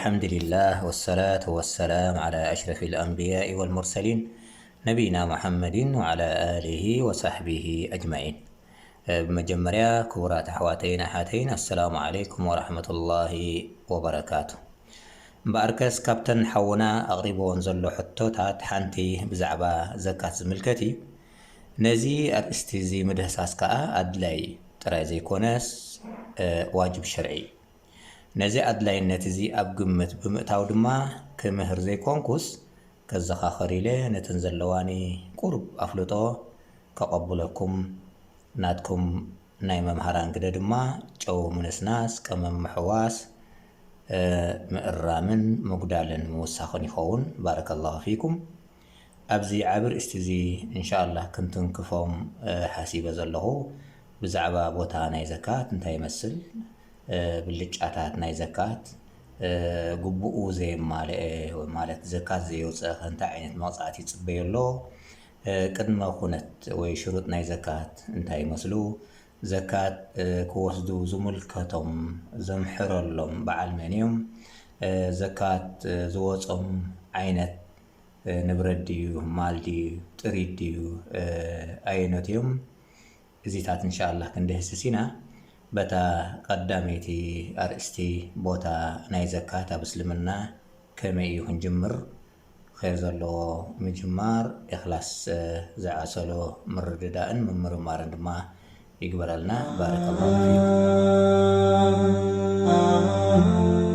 الحمد لله والصلاة والسلام على أشرف الأنبياء والمرسلين نبينا محمد وعلى آله وصحبه أجمعين. ብመጀመርያ ክቡራት ኣሕዋተይን ኣሓተይን፣ ኣሰላሙ ዓለይኩም ወራሕመቱላሂ ወበረካቱ። እምበኣርከስ ካብተን ሓውና ኣቕሪብዎን ዘሎ ሕቶታት ሓንቲ ብዛዕባ ዘካት ዝምልከት እዩ። ነዚ ኣርእስቲ እዚ ምድህሳስ ከኣ ኣድላይ ጥራይ ዘይኮነስ፣ እ፣ ዋጅብ ሸርዒ እዩ። ነዚ ኣድላይነት እዚ ኣብ ግምት ብምእታው ድማ ክምህር ዘይኮንኩስ፣ ከዘኻኸር ኢለ ነተን ዘለዋኒ ቁሩብ ኣፍልጦ ከቐብለኩም ናትኩም ናይ መምሃራን ግደ ድማ ጨው ምንስናስ፣ ቀመም ምሕዋስ፣ እ፣ ምእራምን ምጉዳልን ምውሳኽን ይኸውን። ባረከላሁ ፊኩም። ኣብዚ ዓቢ ርእስቲ እዚ እንሻኣላህ ክንትንክፎም፣ እ፣ ሓሲበ ዘለኹ። ብዛዕባ ቦታ ናይ ዘካት እንታይ ይመስል፣ እ፣ ብልጫታት ናይ ዘካት፣ እ፣ ግቡኡ ዘየማልአ ወይ ማለት ዘካት ዘየውፅአ ከ እንታይ ዓይነት መቕፃዕቲ ይፅበዮ ኣሎ፣ እ፣ ቅድመ ኩነት ወይ ሽሩጥ ናይ ዘካት እንታይ ይመስሉ፣ ዘካት፣ እ፣ ክወስዱ ዝምልከቶም ዘምሕረሎም በዓል መን እዮም፣ እ፣ ዘካት፣ እ፣ ዝወፆም ዓይነት፣ እ፣ ንብረት ድዩ፣ ማል ድዩ፣ ጥሪት ድዩ፣ እ፣ ኣየኖት እዮም? እዚታት እንሻኣላህ ክንድህስስ ኢና። በታ ቀዳመይቲ ኣርእስቲ፣ ቦታ ናይ ዘካት ኣብ እስልምና ከመይ እዩ ክንጅምር? ኸይር ዘለዎ ምጅማር፣ ኢኽላስ፣ እ፣ ዝዓሰሎ ምርድዳእን ምምርማርን ድማ ይግበረልና። ባረከላሁ ፊኩም።